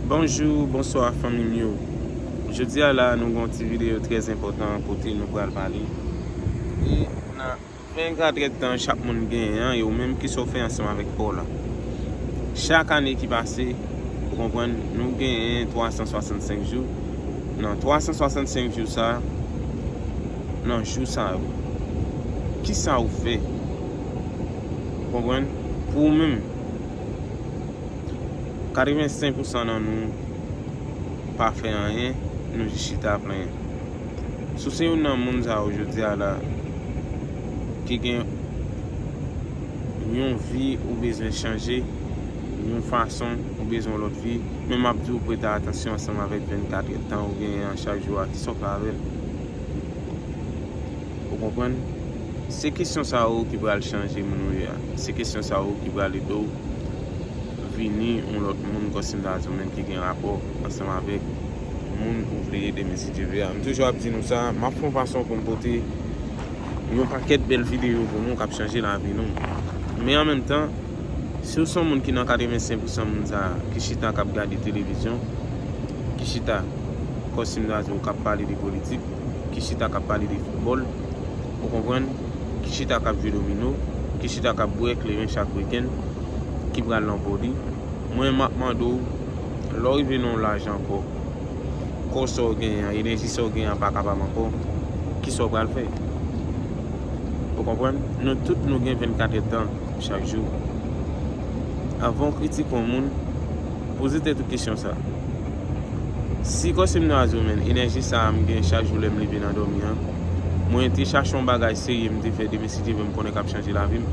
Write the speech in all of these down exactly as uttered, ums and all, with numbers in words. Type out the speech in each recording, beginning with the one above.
Bonjou, bonswa fanmi m yo. Jodi a la, nou gen yon ti videyo trè enpòtan kote nou pral pale. E nan vennkat èdtan chak moun genyen an, e ou menm, kisa w fè ansanm avèk pa w la? Chak ane ki pase, ou konprann, nou genyen twa san swasannsenk jou. Nan twa san swasannsenk jou sa, nan jou sa yo, kisa ou fè? Ou konprann? Pou ou menm, katrevensenk pousan nan nou pa fè anyen, nou jis chita plenyen. Si w se youn nan moun sa yo jodi a la, ki gen yon vi ou bezwen chanje, yon fason ou bezwen yon lòt vi, men m ap di w prete atansyon ansanm avèk vennkat èdtan ou genyen an chak jou a, kisa w fè avè l? Ou konprann? Se kesyon sa yo ki pral chanje moun ou ye a. Se kesyon sa yo ki pral ede w vini yon lòt moun, kòm si m ta di w menm, ki gen rapò ansanm avèk moun ou vle ede, men si Dye vle a. M toujou ap di nou sa, m ap fè yon fason pou m pote yon pakèt bèl videyo pou nou k ap chanje lavi nou. Men an menm tan, si w se yon moun ki nan katrevensenk pousan moun sa a, ki chita k ap gade televizyon, ki chita, kòm si m ta di w, k ap pale de politik, ki chita k ap pale de foutbòl, ou konprann, ki chita k ap jwe domino, ki chita k ap bwè kleren chak wikenn, ki pral nan bòdi. Mwen, m ap mande w, lè w rive nan yon laj ankò, kò sa w genyen an, enèji sa w genyen an pa kapab ankò, kisa w pral fè? Ou konprann? Nou tout nou gen vennkat èdtan chak jou. Anvan w kritike yon moun, poze tèt ou kesyon sa. Si kòm si m ta di w, men, enèji sa a m gen chak jou lè m leve nan dòmi an, mwen te chache yon bagay serye m te fè demen si Dye vle m konnen k ap chanje lavi m,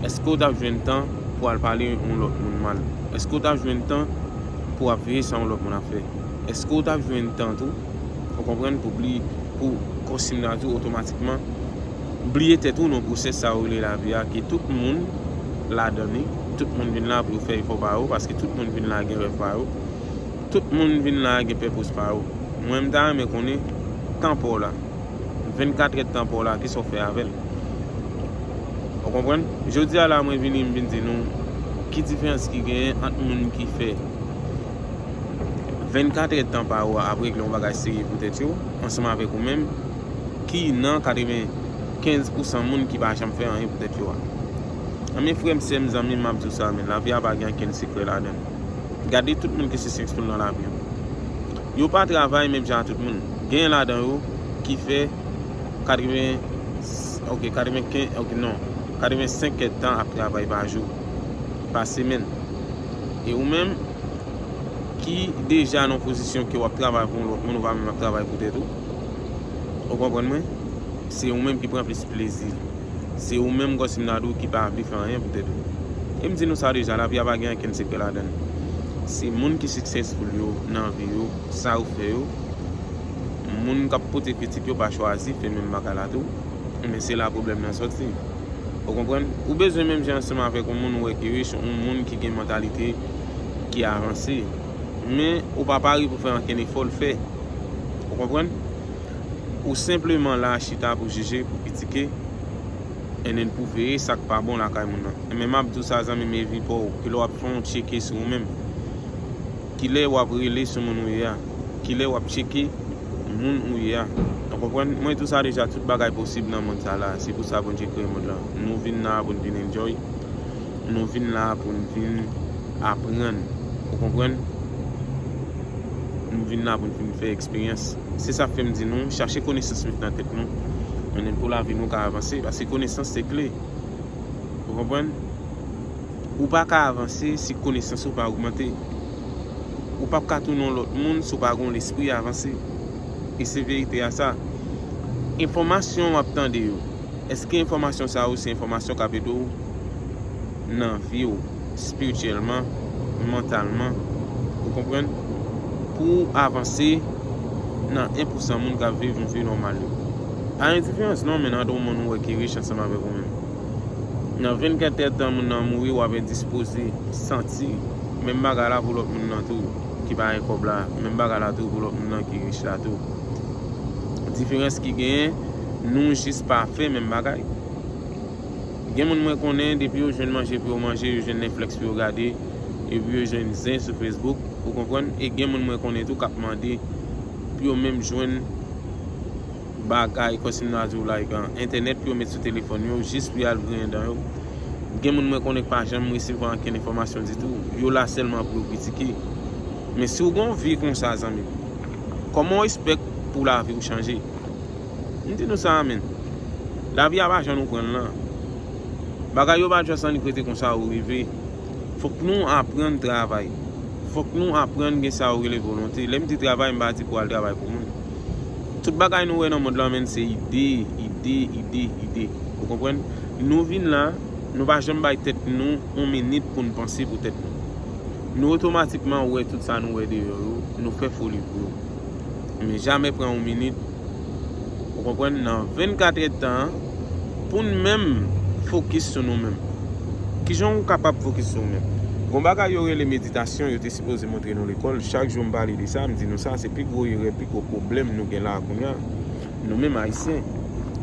èske w t ap jwenn tan pou w al pale yon lòt moun mal? Èske w t ap jwenn tan pou w ap veye sa yon lòt moun ap fè? Èske w t ap jwenn tan tou, ou konprann, pou bliye, pou, kòm si m ta di w, otomatikman bliye tèt ou nan pwosès sa yo rele lavi a, ke tout moun ladan li, tout moun vin la pou yo fè efò pa yo, paske tout moun vin la gen rèv pa yo, tout moun vin la gen pèpous pa yo. Mwen, m ta renmen konnen tan pa w la, vennkat èdtan pa w la, kisa w fè avè l? Ou konprann? Jodi a la, mwen vini, m vin di nou ki diferans ki genyen ant moun ki fè vennkat èdtan pa yo ap regle yon bagay serye pou tèt yo, ansanm avèk ou menm, ki nan katrevenkenz pousan moun ki pa janm fè anyen pou tèt yo a. Anben, frè m, sè m, zanmi m, m ap di w sa, men lavi a pa gen ankenn sekrè ladan l. Gade tout moun ki siksesful nan lavi yo. Yo pa travay menm jan a tout moun. Genyen ladan yo ki fè katreven, ok, katrevenkenz, ok, non, katrevensenk èdtan ap travay pa jou, pa semèn. E ou menm, ki deja nan pozisyon ke w ap travay pou yon lòt moun, ou pa menm ap travay pou tèt ou. Ou konprann mwen? Se ou menm ki pran plis plezi. Se ou menm, kòm si m ta di w, ki pa vle fè anyen pou tèt ou. E m di nou sa deja, lavi a pa gen ankenn sekrè ladan l. Se moun ki siksesful yo nan vi yo, sa yo fè yo, moun k ap pote kritik yo pa chwazi fè menm bagay la tou. Men se la pwoblèm nan sòti. Ou konprann? Ou bezwen menm jan ansanm avèk yon moun ou wè ki rich, yon moun ki gen mantalite ki avanse. Men ou pa pare pou fè ankenn efò l fè. Ou konprann? Ou senpleman la chita pou jije, pou kritike, and then pou veye sa k pa bon lakay moun nan. Men m ap di w sa, zanmi m, evi pa w, kilè w ap fè yon tcheke sou ou menm. Kilè w ap rele sou moun ou ye a? Kilè w ap tcheke moun ou ye a? Ou konprann? Mwen di w sa deja, tout bagay posib nan mond sa la. Se pou sa Bondye kreye mond lan. Nou vin la pou n vin enjoy. Nou vin la pou n vin aprann. Ou konprann? Nou vin la pou n vin fè eksperyans. Se sa k fè m di nou, chache konesans met nan tèt nou. Konnen pou lavi nou ka avanse, paske konesans se kle. Ou konprann? Ou pa ka avanse si konesans ou pa ogmante. Ou p ap ka tounen yon lòt moun si w pa gen yon lespri avanse. E se verite a sa. Enfòmasyon w ap tande yo, èske enfòmasyon sa yo se enfòmasyon k ap ede w nan vi w, espirityèlman, mantalman, ou konprann? Pou w avanse nan en pousan moun k ap viv yon vi nòmal yo. Pa gen diferans non, men nan yon moun ou wè ki rich ansanm avèk ou menm. Nan vennkat èdtan moun nan mouri, w ap endispoze, santi. Menm bagay la pou lòt moun nan tou, ki pa gen kòb la. Menm bagay la tou pou lòt moun nan ki rich la tou. Diferans ki genyen, nou jis pa fè menm bagay. Gen moun mwen konnen, depi yo jwenn manje pou yo manje, yo jwenn Netflix pou yo gade, epi yo jwenn zen sou Facebook, ou konprann? E gen moun mwen konnen tou k ap mande pou yo menm jwenn bagay, kòm si m ta di w, like, an entènèt pou yo met sou telefòn yo, jis pou y al griyen dan yo. Gen moun mwen konnen k pa janm resevwa ankenn enfòmasyon ditou. Yo la sèlman pou yo kritike. Men si w gen yon vi konsa, zanmi m, kòman w espèk pou lavi w chanje? M di nou sa, men. Lavi a pa jan nou pran l lan. Bagay yo pa just annik rete konsa ou rive. Fòk nou aprann travay. Fòk nou aprann gen sa yo rele volonte. Lè m di travay, m pa di pou al travay pou moun. Tout bagay nou wè nan mond lan, men, se ide, ide, ide, ide. Ou konprann? Nou vin la, nou pa janm bay tèt nou yon minit pou n panse pou tèt nou. Nou otomatikman wè tout sa nou wè deyò yo, nou fè foli pou yo. Men jamè pran yon minit, ou konprann, nan vennkat èdtan an, pou n menm fokis sou nou menm. Kijan w kapab fokis sou ou menm? Gon bagay yo rele meditasyon, yo te sipoze montre nou lekòl. Chak jou m pale de sa, m di nou sa, se pi gwo erè, pi gwo pwoblèm nou gen la kounye a. Nou menm Ayisyen,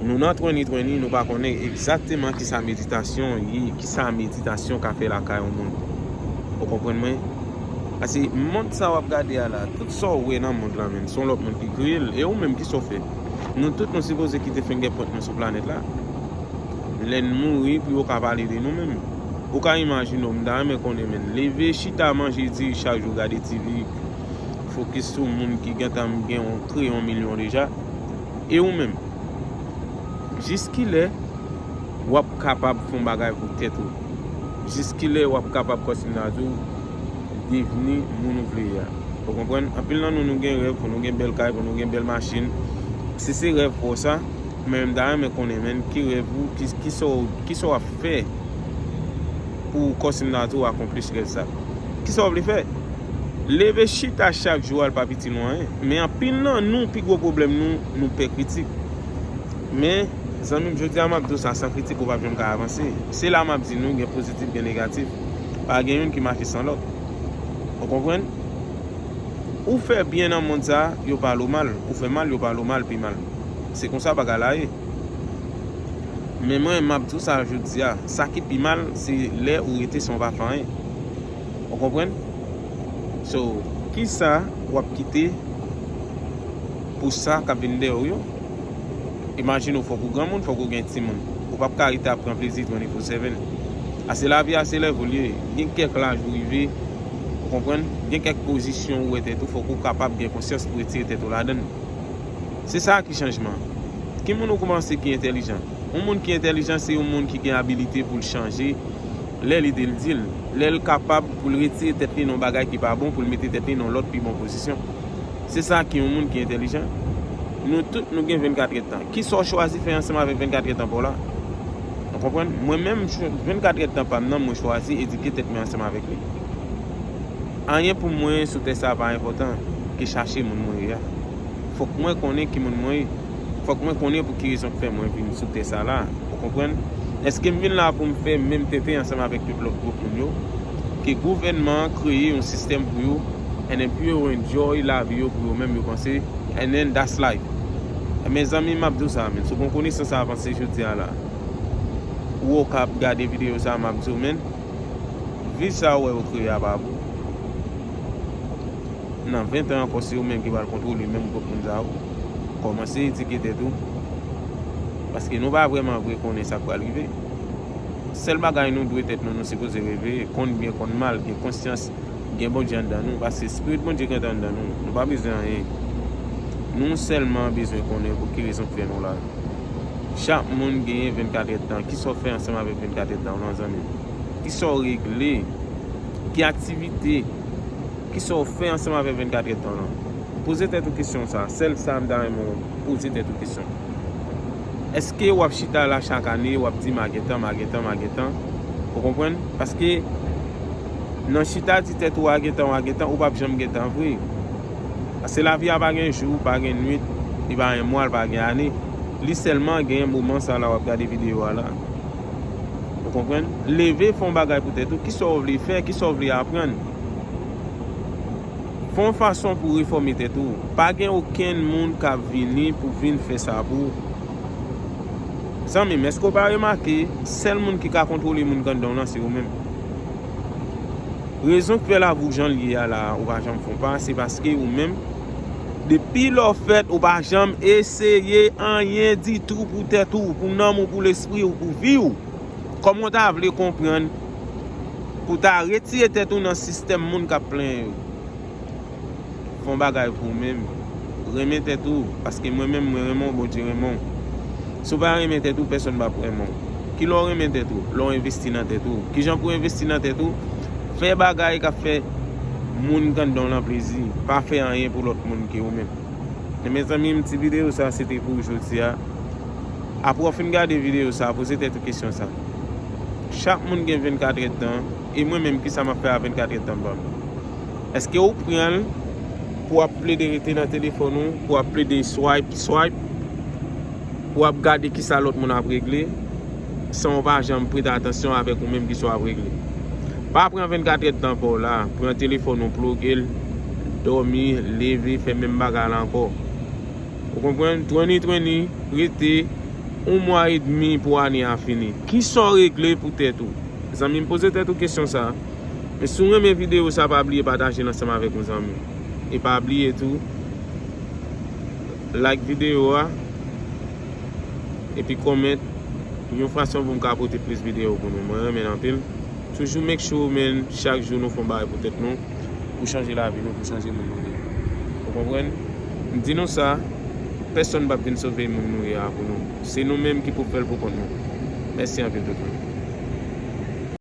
nou nan twenty twenty, nou pa konnen egzakteman kisa meditasyon ye, kisa meditasyon ka fè lakay yon moun. Ou konprann mwen? Paske mond sa w ap gade a la, tout sa w wè nan mond lan, men, se yon lòt moun ki kreye l. E ou menm, kisa w fè? Nou tout nou sipoze kite fengèpwent nou sou planèt la. Lè n mouri, pou yo ka pale de nou menm. Ou ka imajine w, m ta renmen konnen, men, leve, chita, manje, diri chak jou, gade T V, fokis sou moun ki gentan gen yon, kreye yon milyon deja. E ou menm? Jiskilè w ap kapab fè yon bagay pou tèt ou? Jiskilè w ap kapab, kòm si m ta di w, devni moun ou vle ye a? Ou konprann? Anpil nan nou, nou gen rèv pou nou gen bèl kay, pou nou gen bèl machin. Si se rèv pa w sa, men m ta renmen konnen, men, ki rèv ou, ki, kisa w, kisa w ap fè pou, kòm si m ta di w, akonplis rèv sa? Kisa w vle fè? Leve chita chak jou, al pa piti lwen. Men anpil nan nou, pi gwo pwoblèm nou, nou pè kritik. Men, zanmi m, jodi a m ap di w sa, san kritik, ou p ap janm ka avanse. Se la m ap di nou, gen pozitif, gen negatif. Pa gen youn ki mache san lòt. Ou konprann? Ou fè byen nan mond sa, yo pale w mal. Ou fè mal, yo pale w mal, pi mal. Se konsa bagay la ye. Men mwen, m ap di w sa jodi a, sa ki pi mal, se lè ou rete san w pa fè anyen. Ou konprann? So, kisa w ap kite pou sa k ap vin dèyè w yo? Imajine w, fòk ou granmoun, fòk ou gen timoun. Ou p ap ka rete ap pran plezi twenty-four seven. Ase lavi a se lèv ou l ye. Gen kèk laj ou rive, ou konprann? Gen kèk pozisyon ou wè tèt ou, fòk ou kapab gen konsyans pou retire tèt ou ladan l. Se sa ki chanjman. Ki moun ou panse ki entèlijan? Yon moun ki entèlijan, se yon moun ki gen abilite pou l chanje lè lide l di l, lè l kapab pou l retire tèt li nan yon bagay ki pa bon, pou l mete tèt li nan yon lòt pi bon pozisyon. Se sa ki yon moun ki entèlijan. Nou tout, nou gen vennkat èdtan. Kisa w chwazi fè ansanm avèk vennkat èdtan pa w la? Ou konprann? Mwen menm, vennkat èdtan pa m nan, mwen chwazi edike tèt mwen ansanm avèk li. Anyen pou mwen sou tè sa a pa enpòtan ke chache moun mwen ye a. Fòk mwen konnen ki moun mwen ye. Fòk mwen konnen pou ki rezon k fè mwen vin sou tè sa la. Ou konprann? Èske m vin la pou m fè menm tenten ansanm avèk tout lòt gwoup moun yo? Ke gouvènman an kreye yon sistèm pou yo, and then pou yo enjoy lavi yo pou yo menm, yo panse, and then that's life. Mezanmi, m ap di w sa, men, si w gen konesans avanse jodi a la, ou wè w ka ap gade videyo sa, m ap di w, men, vi sa w wè yo kreye a pa pou ou. Nan ven tan ankò, se ou menm ki pral kontwole menm gwoup moun sa yo. Kòmanse edike tèt ou. Paske nou pa vrèman vre konnen sa k pral rive. Sèl bagay nou dwe tèt nou, nou sipoze reveye, konn byen, konn mal, gen konsyans, gen Bondye anndan nou, paske Spirit Bondye gentan anndan nou. Nou pa bezwen anyen. Nou sèlman bezwen konnen pou ki rezon k fè nou la. Chak moun genyen vennkat èdtan. Kisa w fè ansanm avèk vennkat èdtan w lan, zanmi m? Kisa w regle? Ki aktivite? Kisa w fè ansanm avèk vennkat èdtan w lan? Poze tèt ou kesyon sa. Sèl sa m ta renmen w poze tèt ou kesyon. Èske w ap chita la chak ane, w ap di, "M a gen tan, m a gen tan, m a gen tan"? Ou konprann? Paske nan chita di tèt ou, "W a gen tan, w a gen tan," ou p ap janm gen tan vre. Paske lavi a pa gen jou, pa gen nwit, li pa gen mwa, li pa gen ane. Li sèlman gen moman sa la w ap gade videyo a la. Ou konprann? Leve, fè yon bagay pou tèt ou. Kisa w vle fè? Kisa w vle aprann? Fè yon fason pou refòme tèt ou. Pa gen okenn moun k ap vini pou vin fè sa pou ou. Zanmi m, èske w pa remake, sèl moun ki ka kontwole moun k anndan w lan, se ou menm? Rezon k fè lavi w jan l ye a la, ou pa janm fè yon pa, se paske ou menm, depi lè w fèt, ou pa janm eseye anyen ditou pou tèt ou, pou nanm ou, pou lespri w, pou vi w. Kòman w ta vle konprann pou w ta retire tèt ou nan sistèm moun k ap plenyen yo? Fè yon bagay pou ou menm. Renmen tèt ou, paske mwen menm, mwen renmen w, Bondye renmen w. Si w pa renmen tèt ou, pèsonn p ap renmen w. Kilè w renmen tèt ou? Lè w envesti nan tèt ou. Kijan pou w envesti nan tèt ou? Fè bagay k ap fè moun k anndan w lan plezi. Pa fè anyen pou lòt moun ke ou menm. Men mezanmi, m ti videyo sa se te pou jodi a. Apre w fin gade videyo sa, poze tèt ou kesyon sa. Chak moun gen vennkat èdtan, e mwen menm, kisa m ap fè a vennkat èdtan m pa m? Èske ou pran l pou w ap plede rete nan telefòn ou, pou w ap plede swipe, swipe, pou w ap gade kisa lòt moun ap regle, san w pa janm prete atansyon avèk ou menm kisa w ap regle? Pa pran vennkat èdtan pa w la, pran telefòn ou, ploge l, dòmi, leve, fè menm bagay la ankò. Ou konprann? Twenty twenty, rete yon mwa edmi pou ane a fini. Kisa w regle pou tèt ou? Zanmi m, poze tèt ou kesyon sa. Men si w renmen videyo sa, pa bliye pataje l ansanm avèk yon zanmi. E pa bliye tou, like videyo a, epi kòmante, yon fason pou m ka pote plis videyo pou nou. Mwen renmen l anpil. Toujou make sure, men, chak jou nou fè yon bagay pou tèt nou, pou chanje lavi nou, pou chanje moun nou ye. Ou konprann? M di nou sa, pèsonn p ap vin sove moun nou ye a pou nou. Se nou menm ki pou fè l pou kont nou. Mèsi anpil tout moun.